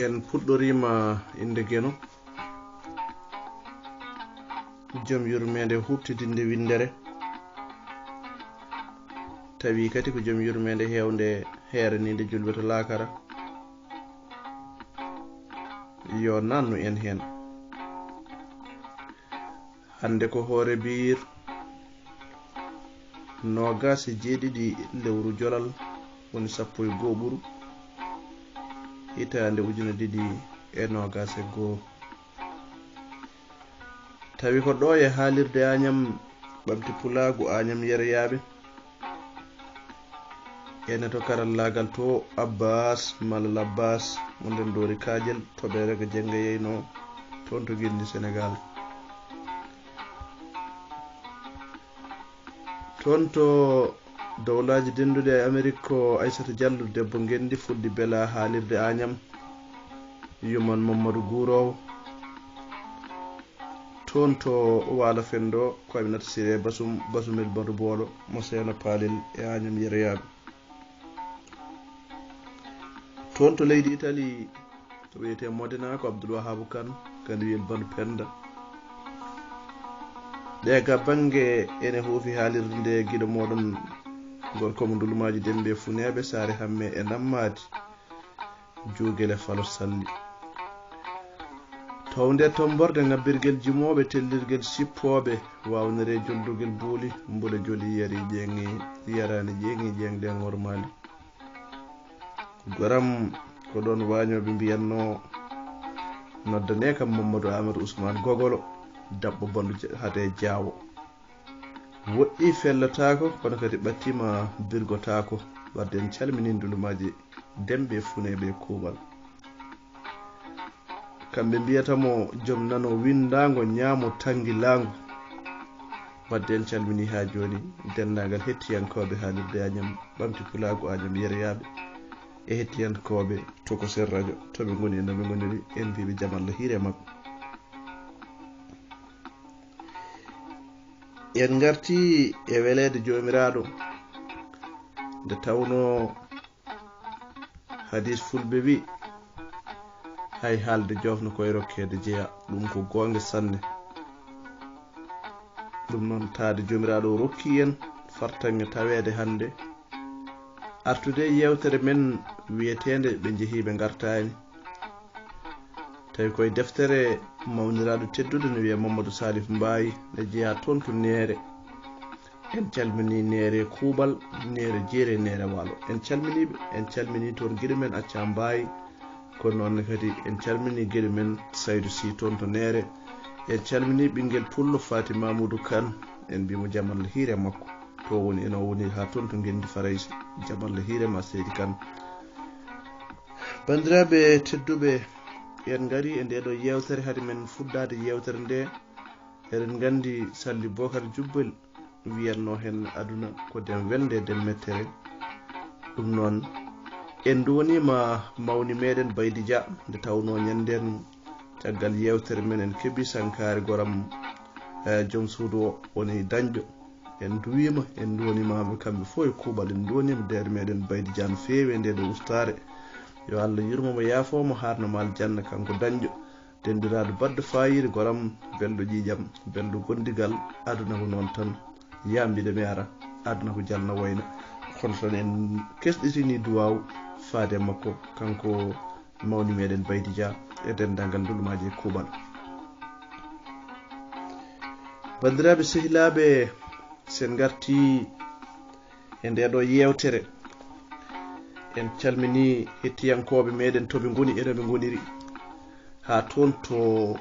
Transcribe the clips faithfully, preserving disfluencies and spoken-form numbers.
En puɗɗoriima innde Geno, jom yurmeende huuɓtidinde winndere, tawi kadi ko jom yurmeende heewnde heeraniinde julɓe to laakara. Yo naannu en heen. Hannde ko hoore biir noogaas e jeeɗiɗi lewru jolal, woni sappo e gooɓuru, hitaande ujune ɗiɗi e noogaas e goo. Tawi ko ɗo e haalirde Añam Ɓamti Pulaagu Añam Yereyaaɓe. Ene to karallaagal to Abbas Malal Abbas mo nden Doori Kaajel to Ɓeerega Jennga yeynoo toon to Gindi Senegaal. Toon to Dowlaaji Dennduɗi e Amerik ko Aysata Jallo debbo Ngenndi Fulɓe Bela haalirde Añam. Yuman Mammadu Guuroowo. Toon to Waalo Fenndo ko Aminata Siree Basum, Basumel Badu Boolo mo Seeno Paalel e Añam Yereyaaɓe. Toon to leydi Itali, to wiyetee Modena, ko Abdul Wahabu Kan, kadi wiyel Badu Penda. Ɗe ga bannge ene huufi haalirde nde giɗo mooɗon gorko mo Ndulumaaji Dembe Funeeɓe, Saare Hamme e Nammaadi, Juugele Falo Salli. Townde tomborde ŋabbirgel jimooɓe, tellirgel sippooɓe, waawnere joldugel buuli, mbula joli yari ƴeeŋi, yaraani ƴeeŋi, ƴeeŋde ŋormaali. Goram ko ɗoon waañooɓe mbiyatnoo, noddanee kam Mamadou Amadou Ousmane Gogolo, daɓɓo ballo ja-, hade jaawo. Woɗɗi fellotaako, kono kadi ɓattiima birgotaako. Wadde en calminii ndulumaaji Demɓe Funeeɓe Kuuɓal. Kamɓe mbiyata mo joom nano winndaango, ñaamo tanngilaango. Wadde en calminii haa jooni denndaangal hettiyankooɓe haalirde Añam Ɓamti Pulaagu Añam Yereyaaɓe e hettiyankooɓe Tokosel Radio, to ɓe ngoni e no ɓe ngoniri, en mbiiɓe jam Allah hiire makko. En ngarti e weleede Joomiraaɗo, nde tawnoo hadiis Fulɓe wi, hay haalde joofno koye rokkeede jeya, ɗum ko goonga sanne. Ɗum noon, taade Joomiraaɗo o rokki en fartaŋŋe taweede hannde, artude e yeewtere men wiyeteende Ɓe Njehii Ɓe Ngartaani. Tawi koye deftere mawniraaɗo tedduɗo no wiyee Mamadou Salif Mbaye, ne jeyaa toon to Neere. En calminii Neere Kuuɓal, Neere Jeere, Neere Waalo. En calminii ɓe, en calminii toon giɗo men Acca Mbaye, ko noon ne kadi en calminii giɗo men Saydou Sy toon to Neere. En calminii ɓinngel pullo Faty Mamoudou Kane, en mbiyii mo jam Allah hiire makko. To woni, ene o woni haa toon to Ngenndi Farayse, jam Allah hiire ma Seydi Kane. Banndiraaɓe tedduɓe, en ngarii e ndee ɗoo yeewtere. Hade men fuɗɗaade yeewtere nde, eɗen nganndi Salli Bokar Jubbel wiyatnoo heen aduna ko dem welnde, dem mettere. Ɗum noon, en nduwaniima mawni meɗen Baydi Dia, nde tawnoo ñanndeen caggal yeewtere men en keɓii sankaare goram, eh, joom suudu o woni dañɗo. En nduwiima, en nduwaniima ɓe kamɓe fof e kuuɓal, en nduwaniima deer meɗen Baydi Dia no feewi e ndee ɗoo ustaare. Yo Allah yurmo mo, yaafoo mo, haarno mo aljanna, kanko dañɗo. Denndiraaɗo baɗɗo faayiida goram, belɗo ƴiiƴam, belɗo gondigal, aduna ko noon tan, yaam mbiɗa mi ara, aduna ko jalna wayna. Kono tan en kesɗitinii duwaaw faade e makko, kanko mawni meɗen Baydi Dia e denndaangal ndulumaaji e kuuɓal. Banndiraaɓe sehilaaɓe, so en ngartii e ndee ɗoo yeewtere, en calminii hettiyankooɓe meɗen to ɓe ngoni e no ɓe ngoniri, haa toon to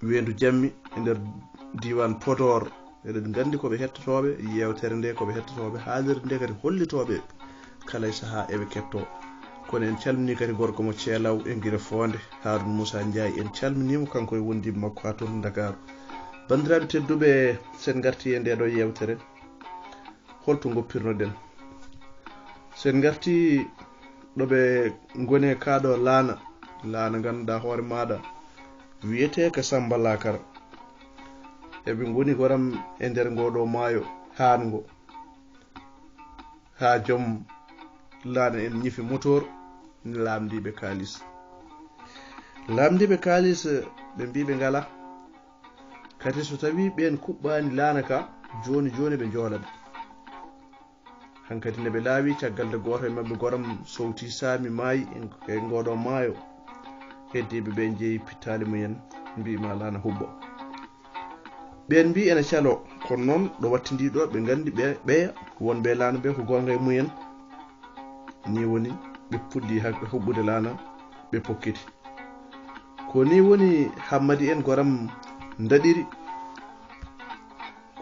Weendu Jammi e nder diiwaan Podor. Eɗen nganndi ko ɓe hettotooɓe yeewtere nde, ko ɓe hettotooɓe haalirde nde, kadi hollitooɓe kala e sahaa eɓe kettoo. Kono en calminii kadi gorko mo Ceelaw e Ngire Foonde, Haaruna Muusaa Njaay, en calminii mo, kanko e wondiiɓe makko haa toon to Ndakaaru. Banndiraaɓe tedduɓe, so en ngartii e ndee ɗoo yeewtere, holto ngoppirno-ɗen? So en ngartii ɗo ɓe ngoni e kaa ɗoo laana, laana ngannduɗaa hoore maaɗa wiyetee ko Sammba Laakara. Eɓe ngoni goram e nder ngoo ɗoo maayo haango, haa joom laana en ñifi motoor, ne laamndii ɓe kaalis. Lamndiiɓe kaalis ɓe mbii ɓe ngalaa. Kadi so tawii ɓeen kuɓɓaani laana ka, jooni jooni ɓe njoola ɓe. Hankadi nde ɓe laawi, caggal nde gooto e maɓɓe goram sowti saami maayi e ngooɗo maayo, heddiiɓe ɓe njeyi pittaali mumen, mbii ma laana huɓɓo. Ɓeen mbii ene caloo, kono noon ɗo wattindii ɗo ɓe nganndi ɓe ɓeya wonɓe e laana ɓe ko goonga e mumen. Nii woni ɓe puɗɗii hak- huɓɓude laana, ɓe pokkiti. Ko nii woni Hammadi en goram ndaɗiri.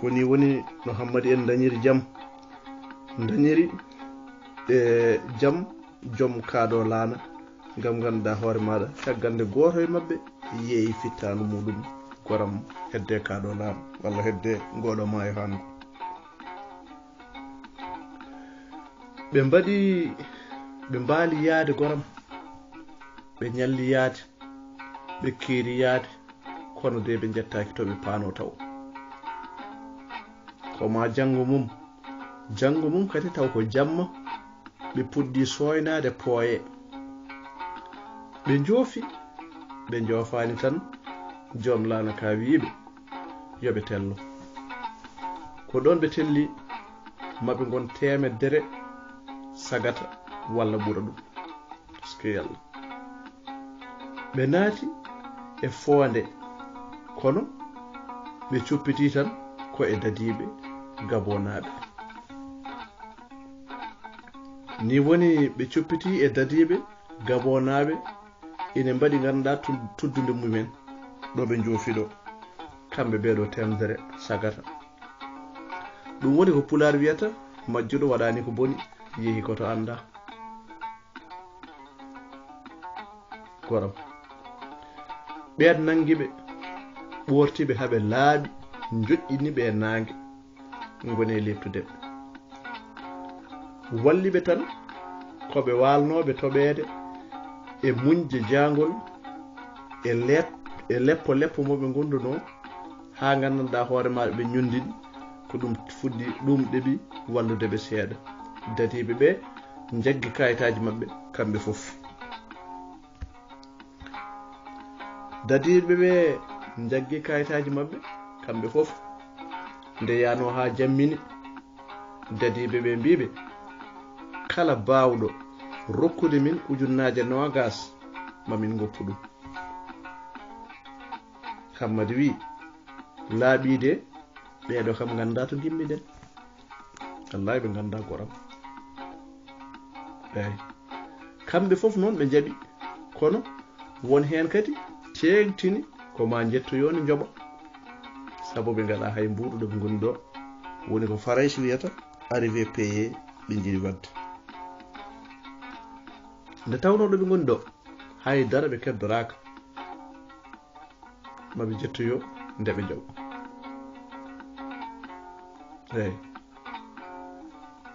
Ko nii woni no Hammadi en ndañiri jam, ndañiri e jam joom kaaɗo laana, ngam ngannduɗaa hoore maaɗa, caggal nde gooto e maɓɓe yeeyi fittaandu muuɗum goram hedde kaaɗo laana, walla hedde ngooɗo maayo haango. Ɓe mbaɗi, ɓe mbaali yaade goram, ɓe ñalli yaade, ɓe keeri yaade, kono de ɓe njettaaki to ɓe paanoo taw. Ko ma janngo mum, janngo mum kadi taw ko jamma, ɓe puɗɗi sooynaade pooye. Ɓe njoofi, ɓe njoofaani tan, joom laana ka wiyi ɓe, yo ɓe tello. Ko ɗoon ɓe telli, ma ɓe ngon teemedere sagata walla ɓura ɗum. Eskey Yalla. Ɓe naati e foonde, kono ɓe coppitii tan ko e dadiiɓe gabonaaɓe. Nii woni ɓe coppitii e dadiiɓe gabonaaɓe, ine mbaɗi ngannduɗaa tud- tuddunde mumen ɗo ɓe njoofi ɗo. Kamɓe ɓee ɗo teemedere sagata. Ɗum woni ko Pulaar wiyata, majjuɗo waɗaani ko boni, yehi ko to anndaa. Goram. Ɓeen nanngi ɓe, ɓoorti ɓe haa ɓe laaɓi, njoƴƴini ɓe e naange, ngoni e leeptude ɓe. Walli ɓe tan ko ɓe waalnooɓe toɓeede e muñde jaangol, e leep-, e leppo leppo mo ɓe ngondunoo, haa nganndanɗaa hoore maaɗa ɓe ñonndini, ko ɗum fuɗɗi, ɗum ɗeɓi wallude ɓe seeɗa. Dadiiɓe ɓe njaggi kayitaaji maɓɓe kamɓe fof. Dadiiɓe ɓe njaggi kayitaaji maɓɓe kamɓe fof. Nde yaanoo haa jammini, dadiiɓe ɓe mbii ɓe, kala baawɗo rokkude min ujunnaaje noogaas, ma min ngoppu ɗum. Hammadi wii, laaɓii de, ɓee ɗo kam nganndaa to ngimmiɗen. Wallaahi ɓe nganndaa goram. Eey. Kamɓe fof noon ɓe njaɓi, kono won heen kadi teeŋtini ko maa njettoyoo ne njoɓa. Sabu ɓe ngalaa hay mbuuɗu ɗo ɓe ngoni ɗo. Woni ko Farayse wiyata arrivé payé ɓe njiɗi waɗde. Nde tawnoo ɗo ɓe ngoni ɗo, hay dara ɓe keddoraaka. Ma ɓe njettoyoo nde ɓe njaɓa. Eey.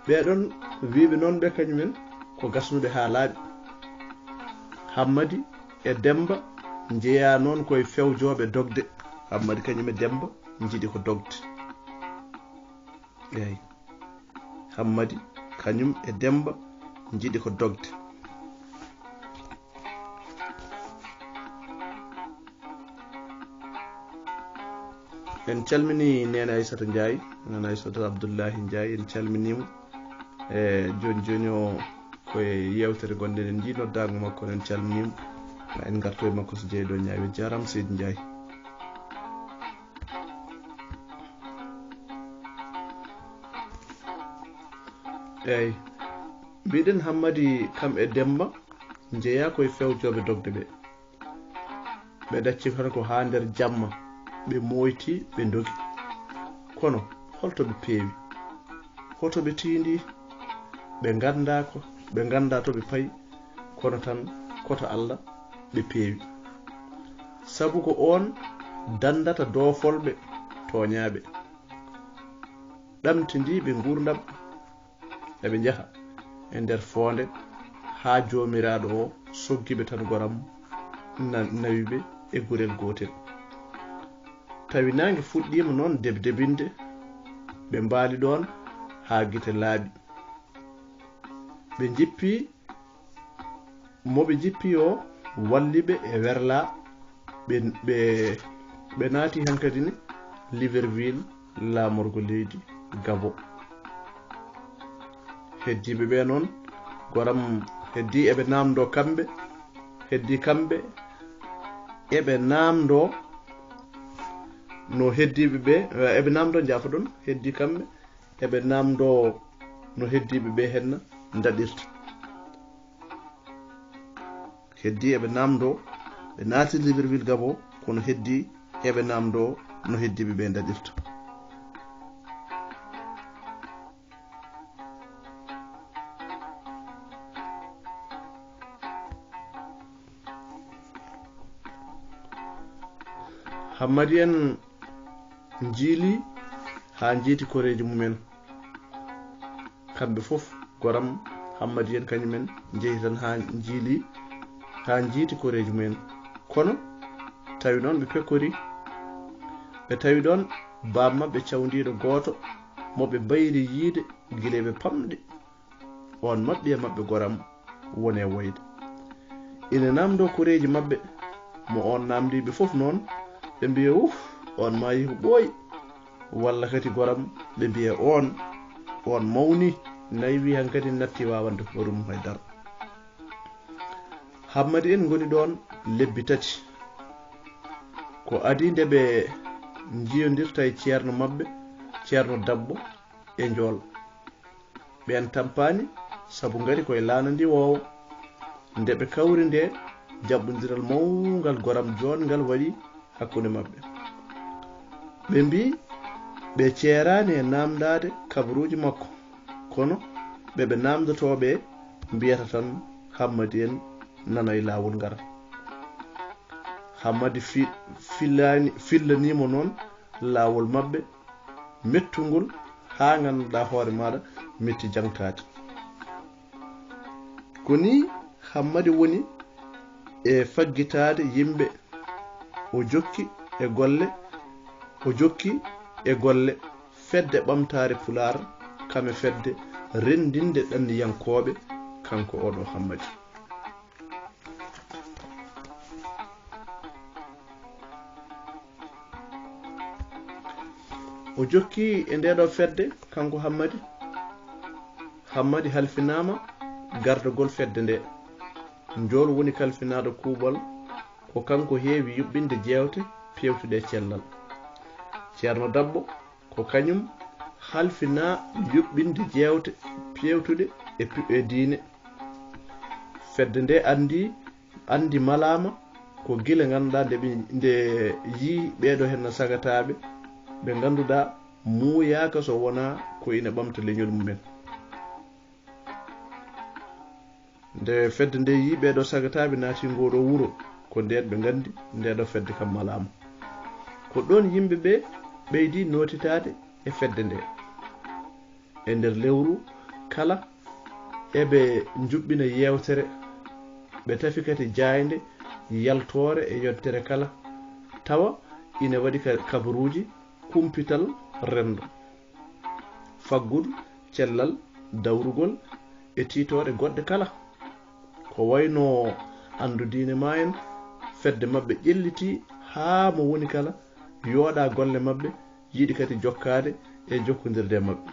Ɓee ɗoon wii ɓe noon ɓe kañumen ko gasnuɓe haa laaɓi. Hammadi e Demmba njeyaa noon koye fewjooɓe dogde. Hammadi kañum e Demmba njiɗi ko dogde. Eey. Hammadi kañum e Demmba njiɗi ko dogde. En calminii Neene Aysata Njaay, Neene Aysata Abdullaahi Njaay, en calminii mo. E jooni jooni o ko e yeewtere ngonɗen, en njii noddaango makko, en calminii mo. Ma en ngarto e makko so jeyɗo ñaawi. Jaaraama Seydi Njaay. Eey, mbiɗen Hammadi kam e Demmba njeyaa koye fewjooɓe dogde ɓe. Ɓe ɗacci tan ko haa nder jamma, ɓe mooyti, ɓe ndogi. Kono holto ɓe peewi? Hoto ɓe tiindii? Ɓe nganndaa ko, ɓe nganndaa to ɓe payi, kono tan koto Alla ɓe peewi. Sabu ko oon danndata doofolɓe tooñaaɓe. Ɗamtindii ɓe nguurndam, eɓe njaha e nder foonde haa Joomiraaɗo o soggi ɓe tan goram na-, nawi ɓe e gurel gootel. Tawi naange fuɗɗiima noon debdebinde, ɓe mbaali ɗoon haa gite laaɓi. Ɓe njippi, mo ɓe njippi o, walli ɓe e werla, ɓe, ɓe, ɓe naati hankadi ne Libreville, laamorgo leydi Gabon. Heddiiɓe ɓe noon, goram heddi eɓe naamndoo kamɓe, heddi kamɓe eɓe naamndoo no heddiiɓe ɓe, eɓe naamndoo, njaafoɗon, heddi kamɓe eɓe naamndoo no heddiiɓe ɓe henna ndaɗirta. Heddi eɓe naamndoo, ɓe naati Libreville Gabon, kono heddi eɓe naamndoo no heddiiɓe ɓe ndaɗirta. Hammadi en njiili haa njiiti koreeji mumen. Kamɓe fof, goram Hammadi en kañumen njehi tan haa njiili, haa njiiti koreeji mumen. Kono tawi noon ɓe pekkori. Ɓe tawi ɗoon baaba maɓɓe cawndiiɗo gooto mo ɓe mbayri yiide gila ɓe pamɗi. Oon maɓɓi e maɓɓe goram woni e woyde. Ina naamndoo koreeji maɓɓe, mo oon naamndii ɓe fof noon, ɓe mbiya, "Uf, oon maa yehi ko ɓooyi." Walla kadi goram, ɓe mbiya, "Oon, oon mawni, naywii hankadi, natti waawande hoore mum hay dara." Hammadi en ngoni ɗoon lebbi tati. Ko adii nde ɓe njiyondirta e ceerno maɓɓe, ceerno Dabbo e Njool. Ɓeen tampaani, sabu ngari koye laana ndiwoowa. Nde ɓe kawri nde, jaɓɓondiral mawngal goram joɗngal waɗi hakkunde maɓɓe. Ɓe mbii ɓe ceeraani e naamndaade kabaruuji makko, kono ɓe ɓe naamndotoo ɓe mbiyata tan, "Hammadi en nana e laawol ngara." Hammadi fi-, fillaani, fillanii mo noon laawol maɓɓe mettungol, haa ngannduɗaa hoore maaɗa metti jaŋtaade. Ko nii Hammadi woni e faggitaade yimɓe, o jokki e golle, o jokki e golle Fedde Ɓamtaare Pulaar, kam e fedde renndinde ɗanniyankooɓe, kanko oɗo Hammadi. O jokki e ndeeɗo fedde, kanko Hammadi. Hammadi halfinaama gardagol fedde nde. Njool woni kalfinaaɗo kuuɓal, ko kanko heewi yuɓɓinde jeewte peewtuɗe e cellal. Ceerno Dabbo, ko kañum halfinaa yuɓɓinde jeewte peewtuɗe e pi-, e diine. Fedde nde anndi, anndi malaama ko gila ngannduɗaa nde ɓe, nde yii ɓeeɗo henna sagataaɓe ɓe ngannduɗaa muuyaaka so wonaa ko ina ɓamta leñol mumen. Nde fedde nde yii ɓeeɗo sagataaɓe naati ngoo ɗoo wuro, ko ndeen ɓe nganndi ndeeɗo fedde kam malaama. Ko ɗoon yimɓe ɓe ɓeydi nootitaade e fedde nde. E nder lewru kala, eɓe njuɓɓina yeewtere, ɓe tafi kadi jaaynde yaltoore e yontere kala, tawa ina waɗi ka-, kabaruuji kumpital renndo, faggol, cellal, dawrugol e tiitoɗe goɗɗe kala. Ko wayno anndu diine ma en, fedde maɓɓe ƴellitii haa mo woni kala yooɗa golle maɓɓe, yiɗi kadi jokkaade e jokkondirde e maɓɓe.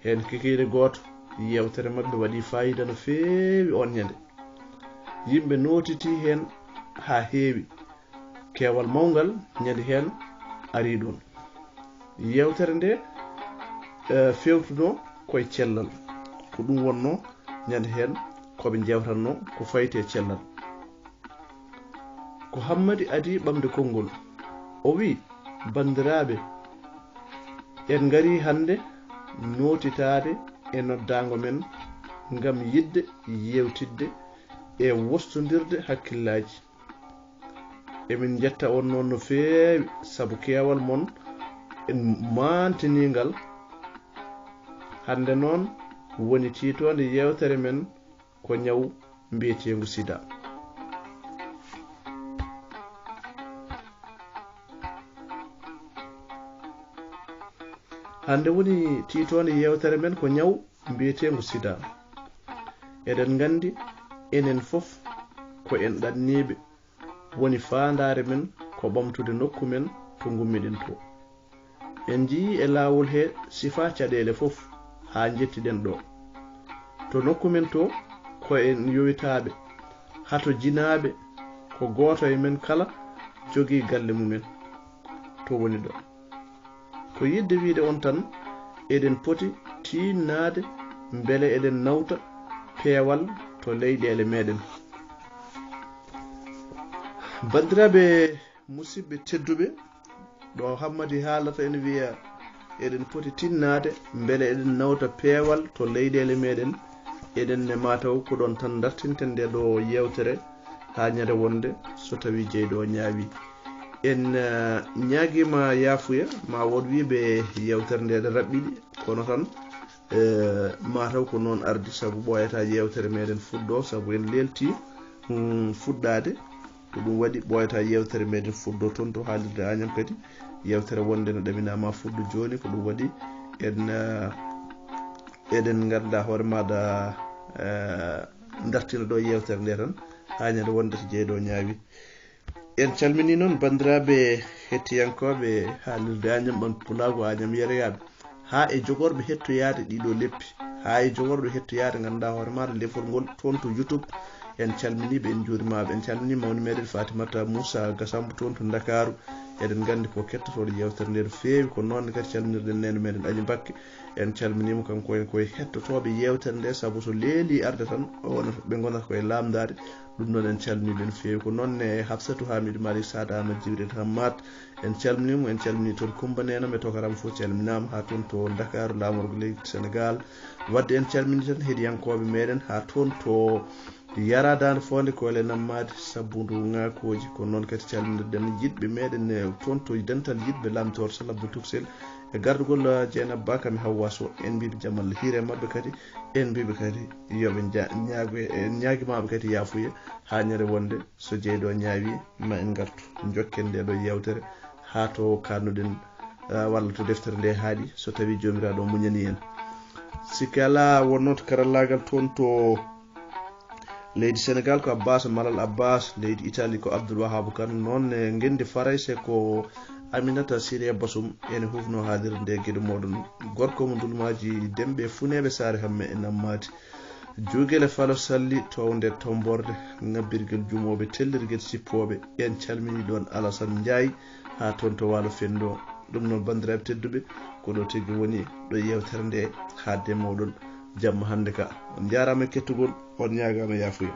Heen kikiiɗe gooto, yeewtere maɓɓe waɗi faayiida no feewi oon ñande. Yimɓe nootitii heen haa heewi. Keewal mawngal ñande heen arii ɗoon. Yeewtere nde, eh, feewtunoo koye cellal. Ko ɗum wonnoo ñande heen ko ɓe njeewtatnoo ko fayti e cellal. Ko Hammadi adii ɓamde konngol. O wiyi, "Banndiraaɓe, en ngarii hannde nootitaade e noddaango men ngam yiɗde yeewtidde e wostondirde hakkillaaji. Emin njetta on noon no feewi sabu keewal mon en maantiniingal. Hannde noon woni tiitoonde yeewtere men ko ñaw mbiyeteengu sida." Hannde woni tiitoonde yeewtere men ko ñaw mbiyeteengu sida. Eɗen nganndi enen fof ko en ɗanniiɓe, woni faandaare men ko ɓamtude nokku men to ngummiɗen to. En njiyii e laawol he sifaa caɗeele fof haa njettiɗen ɗo. To nokku men to, ko en yowitaaɓe, hato jinaaɓe, ko gooto e men kala jogii galle mumen to woni ɗo. Ko yiɗde wiyde on tan, eɗen poti tiinnaade mbele eɗen nawta peewal to leyɗeele meɗen. Banndiraaɓe musidɓe tedduɓe, ɗo Hammadi haalata ene wiya eɗen poti tiinnaade mbele eɗen nawta peewal to leyɗeele meɗen. Eɗen ne mataw ko ɗon tan dartinten nde ɗo yeewtere haa ñande wonde so tawii jeyɗo o ñaawi. En eh, ñaagiima yaafuya, ma wood wiiɓe yeewtere nde ɗe raɓɓiɗi, kono tan eh, mataw ko noon ardi, sabu ɓooyata yeewtere meɗen fuɗɗo, sabu en leelti mm, fuɗɗaade. Ko ɗum waɗi ɓooyata yeewtere meɗen fuɗɗo toon to haalirde Añam kadi. Yeewtere wonde no ɗaminaama fuɗɗo jooni, ko ɗum waɗi en eh, eɗen ngannda hoore maɗa eh, dartina ɗo yeewtere nde tan haa ñande wonde so jeyɗo ñaawi. En calmini noon banndiraaɓe hettiyankooɓe haalirde Añam ɓam pulaagu Añam yeroyaaɓe, haa e jogorɓe hettoyaade ɗiɗo leppi, haa e jogorɓe hettoyaade ngannduɗaa hoore maaɗa lefol ngol toon to YouTube. En calminiiɓe, en njuurimaɓe, en calmini mawni meɗen Fatimata Moussa Gasambo toon to Ndakaaru. Eɗen nganndi ko kettotooɗo yeewtere nde no feewi, ko noon ne kadi calminirɗen neene meɗen Aji Mbakke. En calminiimo kanko en koye hettotooɓe yeewtere nde, sabu so leeli arde tan o wonata, ɓe ngonata koye laamdaade. Ɗum noon en calminiiɓe no feewi. Ko noon ne Hafsatu Hamidou Malick Sada Amadou Jibril Hammat, en calminiimo, en calminii toon Coumba Neena me tokaram fof calminaama haa toon to Ndakaaru laamorgo leydi Sénégal. Wadde en calminii tan heɗiyankooɓe meɗen haa toon to Yara Daande Foonde ko ele nammaade sabbundu ŋaakooji. Ko noon kadi calminirɗen yiɗɓe meɗen e toon to dental yiɗɓe Lamtoor Sall Abdou Tuksel e gardugol Jeynaba Ba kam e Hawwa Sow. En mbiiɓe jam Allah hiire maɓɓe kadi. En mbiiɓe kadi yoɓe nja- ñaago en ñaagimaaɓe kadi yaafuye haa ñande wonde so jeyɗo ñaawi ma en ngartu njokken nde ɗo yeewtere haa to kannuɗen ah, walla to deftere nde haaɗi so tawi joomiraaɗo muñani en. Sikke alaa wonnoo to karallaagal toon to leydi Senegaal ko Abbas Malal Abbas, leydi Itali ko Abdoul Wahab Kane, noon e ngenndi Farayse ko Aminata Siré Basum. Ene hufnoo haalirde nde giɗo mooɗon gorko mo Ndulmaaji Demɓe Funeeɓe Saare Hamme e Nammaadi. Juugel e Falo Salli, toownde Tomborde, ŋabbirgel jumooɓe, tellirgel sippooɓe. En calminii ɗoon Alasan Njaay haa toon to Waalo Fenndo. Ɗum noon, banndiraaɓe tedduɓe, ko ɗo tigi woni ɗo yeewtere nde haaɗde e mooɗon jamma hannde ka. On njaaraama e kettugol, on ñaagaama yaafuya.